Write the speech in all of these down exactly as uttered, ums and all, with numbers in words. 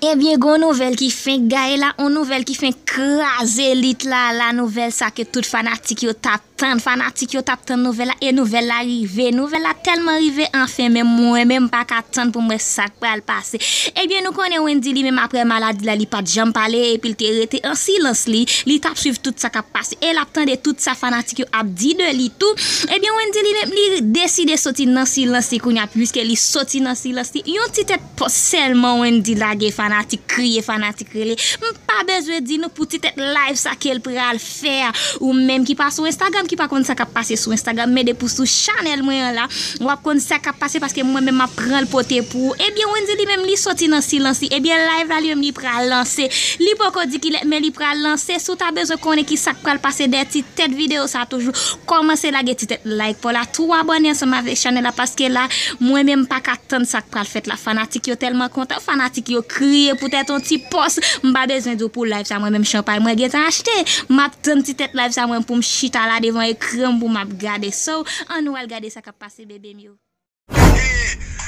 Ebyen, gon nouvèl ki fenk gaye la, on nouvèl ki fenk kraze lit la, la nouvèl sa ke tout fanatik yo t ap tann, fanatik yo t ap tann nouvèl la, e nouvèl la rive. Nouvèl la tèlman rive, anfen, men mwen menm m pa ka tann pou m wè sa k pral pase. Ebyen, nou konnen Wendy li menm aprè maladi la, li pa t janm pale, epi l te rete an silans li, li t ap swiv tout sa k ap pase, e l ap tande tout sa fanatik yo ap di de li tou. Ebyen, Wendy li menm, li deside soti nan silans li kounye a, piske li soti nan silans li. Yon ti tèt pòs sèlman Wendy lage, fanatik kriye, fanatik rele. M pa bezwen di nou pou ti tèt live sa ke l pral fè a. Ou menm ki pa sou Instagram, ki pa konn sa k ap pase sou Instagram, men depi w sou chanèl mwen an la, w ap konn sa k ap pase paske mwen menm m ap pran l pote pou ou. Ebyen, Wendy li menm li soti nan silans li. Ebyen, live la li menm li pral lanse. Li poko di kilè, men li pral lanse. Si w ta bezwen konnen ki sa k pral pase dèyè ti tèt videyo sa toujou, kòmanse lage ti tèt like pa w la. Tou abòne ansanm avèk chanèl la paske la, mwen menm m pa ka tann sa k pral fèt la. Fanatik yo tèlman kontan, fanatik yo kriye poutèt yon ti pòs. M pa bezwen di w pou live sa, mwen menm chanpay mwen gentan achte. M ap tann ti tèt live sa mwen pou m chita la devan ekran m pou m ap gade. So, ann nou al gade sa k ap pase, bebe m yo.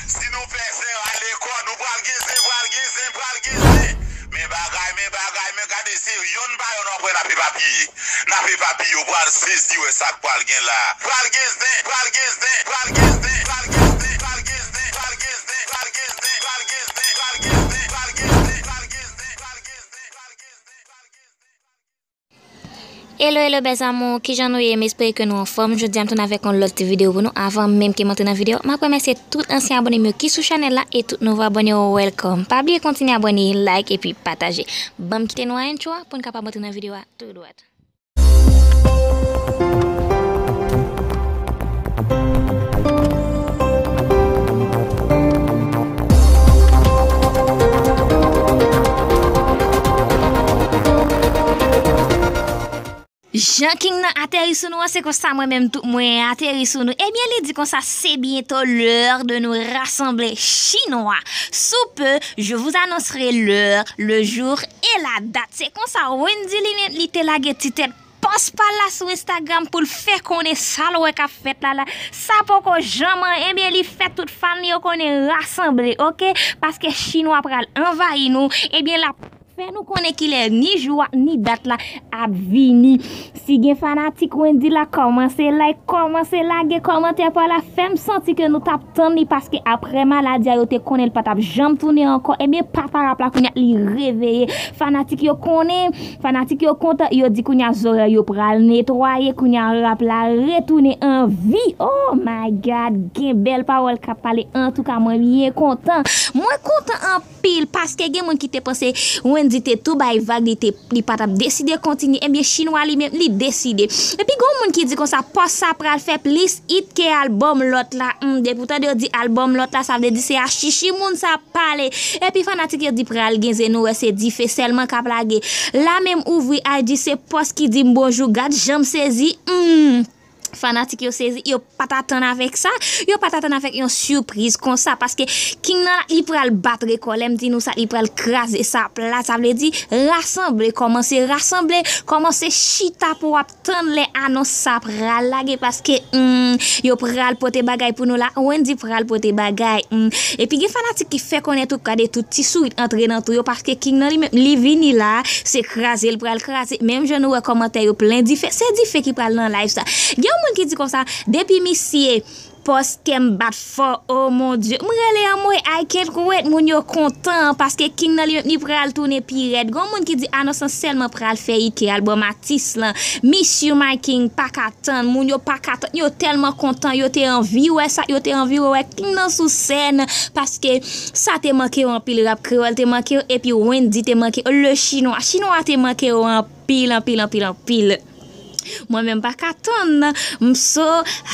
Si nou fè zen ale kò, nou pral gen zen, pral gen zen, pral gen zen. Men bagay, men bagay, men gade se yonn pa yonn w ap wè n ap epapiye. N ap epapiye, w pral sezi wè sa k pral gen la. Pral gen zen, pral gen zen, pral gen zen, pral gen zen, pral gen zen, pral gen zen, pral gen zen, pral gen zen, pral gen zen, pral gen zen, pral gen zen, pral gen zen, pral gen zen. Hello, hello, bèl zamou, kijan nou ye? M espere ke nou anfòm. Jodi a m tounen avèk yon lòt ti videyo pou nou. Avan menm ke m antre nan videyo, m ap remèsye tout ansyen abòne m yo ki sou chanèl la e tout nouvo abòne yo, welcome. Pa bliye kontinye abòne, like epi pataje. Ban m kite nou a entro a pou n kapab antre nan videyo a tou dwat. Jan King nan ateri sou nou an, se konsa mwen menm tou mwen ateri sou nou. Ebyen, li di konsa, c'est bientôt l'heure de nous rassembler. Chinois, sous peu, je vous annoncerai l'heure, le jour et la date. Se konsa, Wendy li menm, li te lage ti tèt pòs pa l la sou Instagram pou l fè konnen sa l wè k ap fèt la la. Sa poko janm an, ebyen, li fè tout fan li yo konnen rasanble, oke? Paske Chinwa pral anvayi nou, ebyen, l ap fè nou konnen kilè ni jou a, ni dat la ap vini. Si gen fanatik Wendy la, kòmanse like, kòmanse lage kòmantè pa w la, fè m santi ke nou t ap tann li, paske aprè maladi a, yo te konnen l pa t ap janm tounen ankò. Ebyen, papa rap la kounye a, li reveye. Fanatik yo konnen, fanatik yo kontan, yo di kounye a zòrèy yo pral netwaye, kounye a rap la retounen an vi. Oh my God, gen bèl pawòl k ap pale. Antouka, mwen byen kontan. Mwen kontan anpil paske gen moun ki te panse Wendy te tou bay vag, li te, li pa t ap deside kontinye. Ebyen, Chinwa li menm, li deside. Epi gen moun ki di konsa, pòs sa pral fè plis it ke albòm lòt la. Hmm, depi w tande yo di albòm lòt la, sa vle di se a chichi moun sa ap pale. Epi fanatik yo di pral gen zen, nou wè se dife sèlman k ap lage. La menm ouvri I G, se pòs ki di m bonjou, gad jan m sezi. Hmm. Fanatik yo sezi, yo pa t atann avèk sa, yo pa t atann avèk yon sipriz konsa, paske King nan la, li pral bat rekò, lè m di nou sa, li pral kraze sa plat, sa vle di rasanble, kòmanse rasanble, kòmanse chita pou w ap tann lè anons sa pral lage, paske, hmm, yo pral pote bagay pou nou la, Wendy pral pote bagay, hmm. Epi gen fanatik ki fè konnen tou, gade tout ti sourit antre nan tou yo, paske King nan li menm, li vini la, se kraze l pral kraze, menm jan nou wè kòmantè yo plen dife, se dife ki pral nan live sa. Gen yon moun ki di konsa, depi misye pòs kè m bat fò, oh mon Dieu. M rele anmwe, I can't wait, moun yo kontan, paske King nan li menm, li pral tounen pi rèd. Gon moun ki di anons lan sèlman pral fè it ke albòm atis lan. Miss You My King, pa ka tann, moun yo pa ka tann, yo tèlman kontan, yo te anvi wè sa, yo te anvi wè King nan sou sèn, paske sa te manke yo anpil, rap kreyòl te manke yo, epi Wendy te manke yo, le Chinwa, Chinwa te manke yo anpil, anpil, anpil, anpil. Mwen menm pa ka tann. M so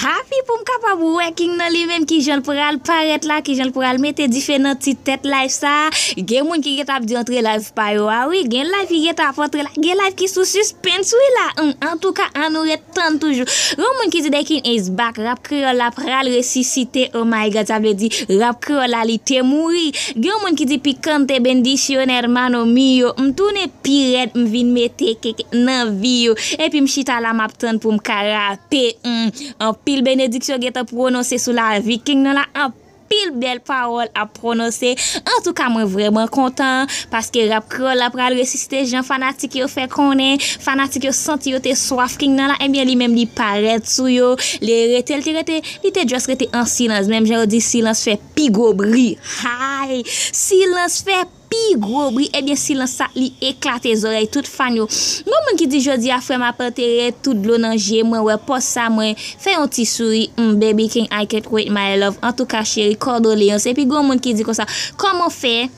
happy pou m kapab wè King nan li menm, kijan l pral parèt la, kijan l pral mete dife nan ti tèt live sa. Gen moun ki gentan ap di antre live pa yo a wi. Gen live ki gentan ap antre la. Gen live ki sou suspens wi la. Hum, antouka, ann nou ret tann toujou. Gen moun ki di The King is back. Rap kreyòl la pral resisite. Oh my God, sa vle di rap kreyòl la li te mouri. Gen moun ki di Picante bendición hermano mío. M tounen pi rèd, m vin mete keke nan vi yo. Epi m chita la, m ap tann pou m ka rape. Hmm. Anpil benediksyon gentan pwononse sou lavi King nan la. Anpil anpil bèl pawòl ap pwononse. Antouka, mwen vrèman kontan paske rap kreyòl la pral resisite jan fanatik yo fè konnen. Fanatik yo santi yo te swaf King nan la, ebyen, li menm li parèt sou yo. Li rete, li te rete, li te just rete an silans. Menm jan yo di, silans fè pi gwo bri. Hay! Silans fè pi gwo bri, ebyen, silans sa, li eklate zòrèy tout fan yo. Gon moun ki di, "Jodi a, frè m ap antere tout dlo nan je, mwen wè pòs sa, mwen fè yon ti souri, mm, baby king, I can't wait, my love." Antouka, cheri, kondoleyans. Epi gon moun ki di konsa, "Comment faire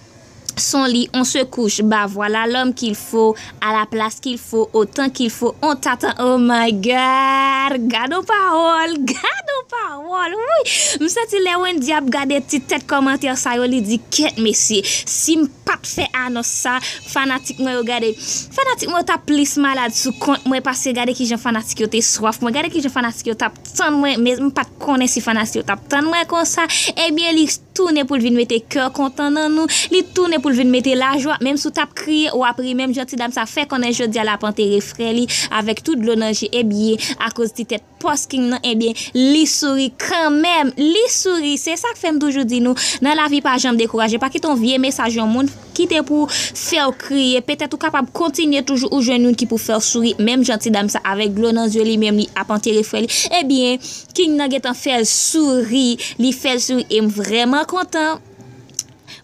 son lit, on se couche, bah voilà l'homme qu'il faut, à la place qu'il faut, au temps qu'il faut, on t'attend." Oh my God! Gad on pawòl! Gad on pawòl! Wi! M santi lè Wendy ap gade ti tèt kòmantè sa yo, li di, "Kèt, mesye, si m pa t fè anons sa, fanatik mwen yo gade. Fanatik mwen yo t ap plis malad sou kont mwen, paske gade kijan fanatik yo te swaf mwen, gade kijan fanatik yo t ap tann mwen, men m pa t konnen si fanatik yo t ap tann mwen konsa." Ebyen, li tounen pou l vin mete kè kontan nan nou, li tounen pou l vin mete lajwa, menm si w t ap kriye, w ap ri, menm jan ti dam sa fè konnen jodi a l ap antere frè li avèk tout dlo nan je, ebyen, akoz ti tèt pòs King nan, ebyen, li souri kanmenm, li souri. Se sa k fè m toujou di nou, nan lavi pa janm dekouraje, pa kite yon vye mesaj yon moun kite pou fè w kriye. Petèt ou kapab kontinye toujou ou jwenn youn ki pou fè w souri, menm jan ti dam sa avèk dlo nan zye li menm li ap antere frè li. Ebyen, King nan gentan fè l souri, li fè l souri e m vrèman kontan.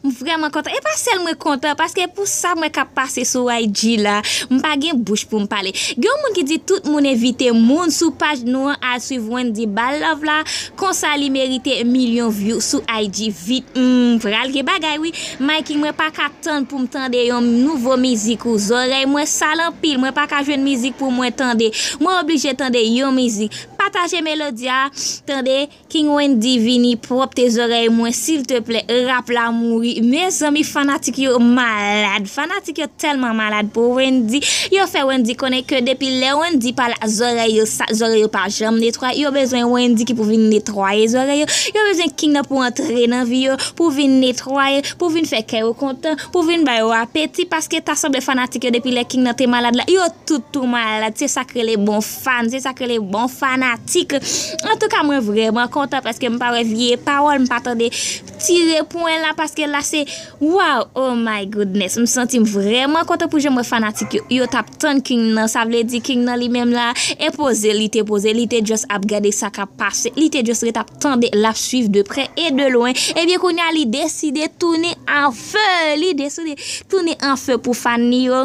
M vrèman kontan. E pa sèl mwen kontan, paske pou sa mwen k ap pase sou I G la, m pa gen bouch pou m pale. Gen yon moun ki di tout moun envite moun sou paj nou an al swiv Wendy, ba l love la, konsa li merite milyon view sou I G vit. M pral gen bagay wi. My King, mwen pa ka tann pou m tande yon nouvo mizik ou. Zòrèy mwen sal anpil, mwen pa ka jwenn mizik pou mwen tande. Mwen oblije tande yon mizik. Pataje melodi a, tande. King Wendy vini pwòpte zòrèy mwen, silteplè, rap la mouri. Mezanmi, fanatik yo malad. Fanatik yo tèlman malad pou Wendy. Yo fè Wendy konnen ke depi lè Wendy pa la, zòrèy yo sal, zòrèy yo pa janm netwaye. Yo bezwen Wendy ki pou vin netwaye zòrèy yo. Yo bezwen King nan pou antre nan vi yo, pou vin netwaye, pou vin fè kè yo kontan, pou vin ba yo apeti, paske ta sanble fanatik yo depi lè King nan te malad la, yo tout tou malad. Se sa k rele bon fan, se sa k rele bon fanatik. Antouka, mwen vrèman kontan paske m pa wè vye pawòl, m pa tande tire pwen la, paske la se, wow, oh my goodness. M santi m vrèman kontan pou jan mwen fanatik yo, yo t ap tann King nan. Sa vle di King nan li menm la, enpoze, li te poze, li te just ap gade sa k ap pase, li te just ret ap tande, l ap swiv de prè e de lwen. Ebyen, kounye a, li deside tounen an fe, li deside tounen an fe pou fan li yo.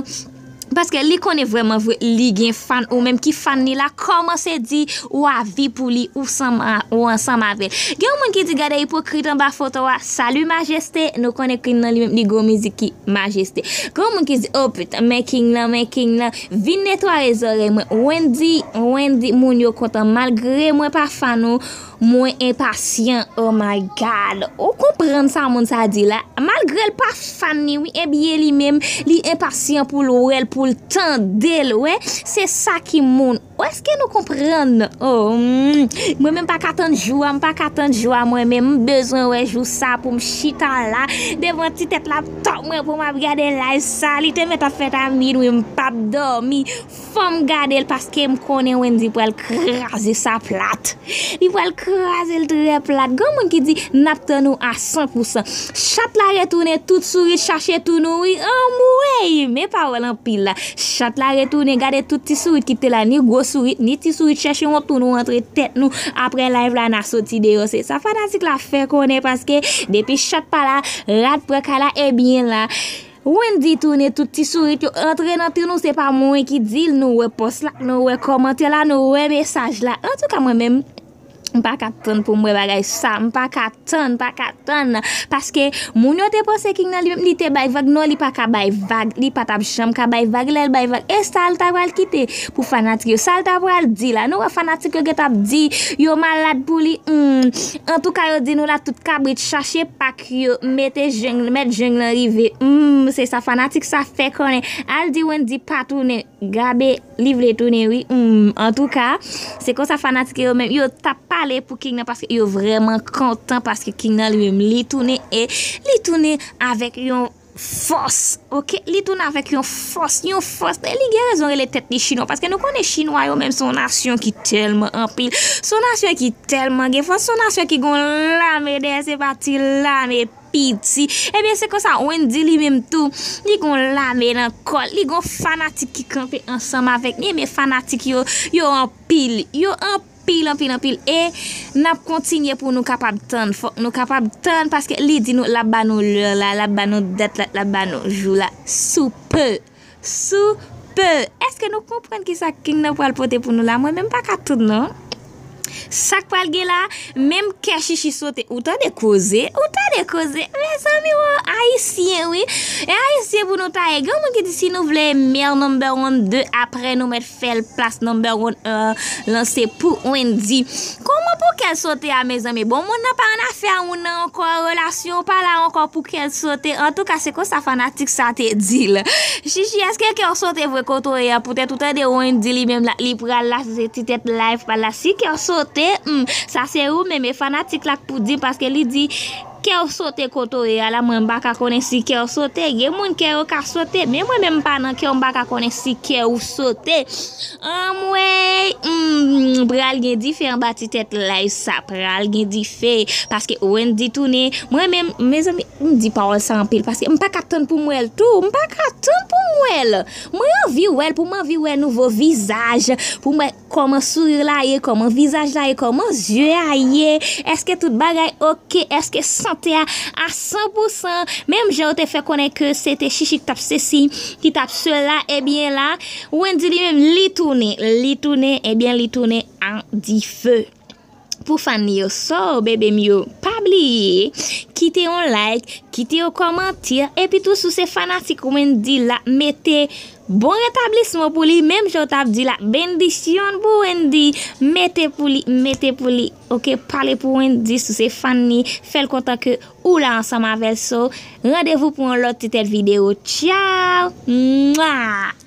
Paske li konnen vrèman vre, li gen fan, ou menm ki fan li la, kòmanse di ou avi pou li, ou sanm a, ou ansanm avè l. Gen yon moun ki di, "Gade ipokrit anba foto a, salut majeste." Nou konnen King nan li menm, li gon mizik ki majeste. Gen yon moun ki di, "Oh putain, men King nan, men King nan, vin netwaye zòrèy mwen." Wendy, Wendy, moun yo kontan, malgre mwen pa fan ou, mwen enpasyan, oh my God. Ou konprann sa moun sa di la? Malgre l pa fan li, wi, ebyen li menm, li enpasyan pou l wè l, pou l tande l, wè. Se sa ki moun. Èske nou konprann? Oh, mm. Mwen menm pa ka tann jou a, m pa ka tann jou a, mwen menm, m bezwen wè jou sa pou m chita la, devan ti tèt laptop mwen pou m ap gade live sa. Li te mèt ap fèt a minwi, m p ap dòmi. Fò m gade l paske m konnen Wendy pral kraze sa plat. Li pral kraze l trè plat. Gen moun ki di, "N ap tann ou a san pou san." Chat la retounen, tout sourit chache tounen w wi. Anmwey, men pawòl anpil la. Chat la retounen, gade tout ti sourit ki te la, ni gwo sourit, ni ti sourit, chèche yon tounen antre tèt nou. Apre live la, n a soti deyò. Se sa fanatik la fè konnen, paske depi chat pa la, rat pran kay la, ebyen la. Wendy tounen, tout ti sourit yo antre nan tè nou, se pa mwen ki di l, nou wè pòs la, nou wè kòmantè la, nou wè mesaj la. Antouka, mwen menm, m pa ka tann pou m wè bagay sa, m pa ka tann, pa ka tann. Paske moun yo te panse King nan li menm, li te bay vag, non, li pa ka bay vag, li pa t ap janm ka bay vag, lè l bay vag. E sa l ta pral kite pou fanatik yo, sa l ta pral di la, nou wè fanatik yo gentan ap di, yo malad pou li, hmm. Antouka, yo di nou la, tout kabrit chache pak yo, mete jeng, mèt jeng lan rive. Hmm, se sa fanatik sa fè konnen. Al di Wendy pa tounen, Gabe, li vle tounen wi. Hmm, antouka, se konsa fanatik yo menm, yo t ap pale pou King nan paske yo vrèman kontan paske King nan li menm, li tounen e li tounen avèk yon fòs, oke? Li tounen avèk yon fòs, yon fòs. E li gen rezon rele tèt li chinwa, paske nou konnen chinwa yo menm se yon nasyon ki tèlman anpil, se yon nasyon ki tèlman gen fòs, se yon nasyon ki gon lame dèyè, se pa ti lame piti. Ebyen, se konsa, Wendy li menm tou, li gon lame nan kò l, li gon fanatik ki kanpe ansanm avèk li, ebyen, fanatik yo, yo anpil, yo anpil, anpil, anpil. E n ap kontinye pou nou kapab tann, fòk nou kapab tann, paske li di nou, l ap ba nou lè la, l ap ba nou dat la, l ap ba nou jou la, sou pe. Sou pe. Èske nou konprann kisa King nan pral pote pou nou la? Mwen menm pa ka tann non. Sa k pral gen la, menm kè Chichi sote. Ou tande koze? Ou tande koze? Mezanmi, o, ayisyen, wi. E ayisyen pou nou ta ye. Gen moun ki di si nou vle mè number one de apre nou mèt fè l plas number one lan se pou Wendy. Kòman pou kè l sote a, mezanmi? Bon, moun nan pa annafè a moun nan ankò, relasyon pa la ankò pou kè l sote. Antouka, se konsa fanatik sa te di l. Chichi, èske kè w sote vre kote w ye a? Poutèt ou tande Wendy li menm la, li pral la, se ti tèt live pa la. Si kè w sote, hmm, sa se ou menm, e fanatik la k pou di, paske li di, kè w sote kote w ye a la, mwen m pa ka konnen si kè w sote. Gen moun kè yo ka sote, men mwen menm m pa nan kè w, m pa ka konnen si kè w sote. Anmwey, hmm, pral gen dife anba ti tèt live sa, pral gen dife. Paske Wendy tounen, mwen menm, mezanmi, m di pawòl sa anpil, paske m pa ka tann pou m wè l tou, m pa ka tann pou m wè l. Mwen anvi wè l, pou m anvi wè nouvo vizaj, pou m wè kòman souri la ye, kòman vizaj la ye, kòman zye a ye, èske tout bagay oke, èske sante a a san pou san, menm jan yo te fè konnen ke se te Chichi ki t ap sesi, ki t ap sela, ebyen la, Wendy li menm, li tounen, li tounen, ebyen, li tounen an dife. Pou fan li yo, so, bebe m yo, pa bliye, kite yon like, kite yon kòmantè, epi tou si w se fanatik Wendy la, mete bon retablisman pou li, menm jan w t ap di la, bendisyon pou Wendy, mete pou li, mete pou li, oke, pale pou Wendy, si w se fan li, fè l kontan ke ou la ansanm avè l, so, randevou pou yon lòt ti tèt videyo, tchaw, mwa.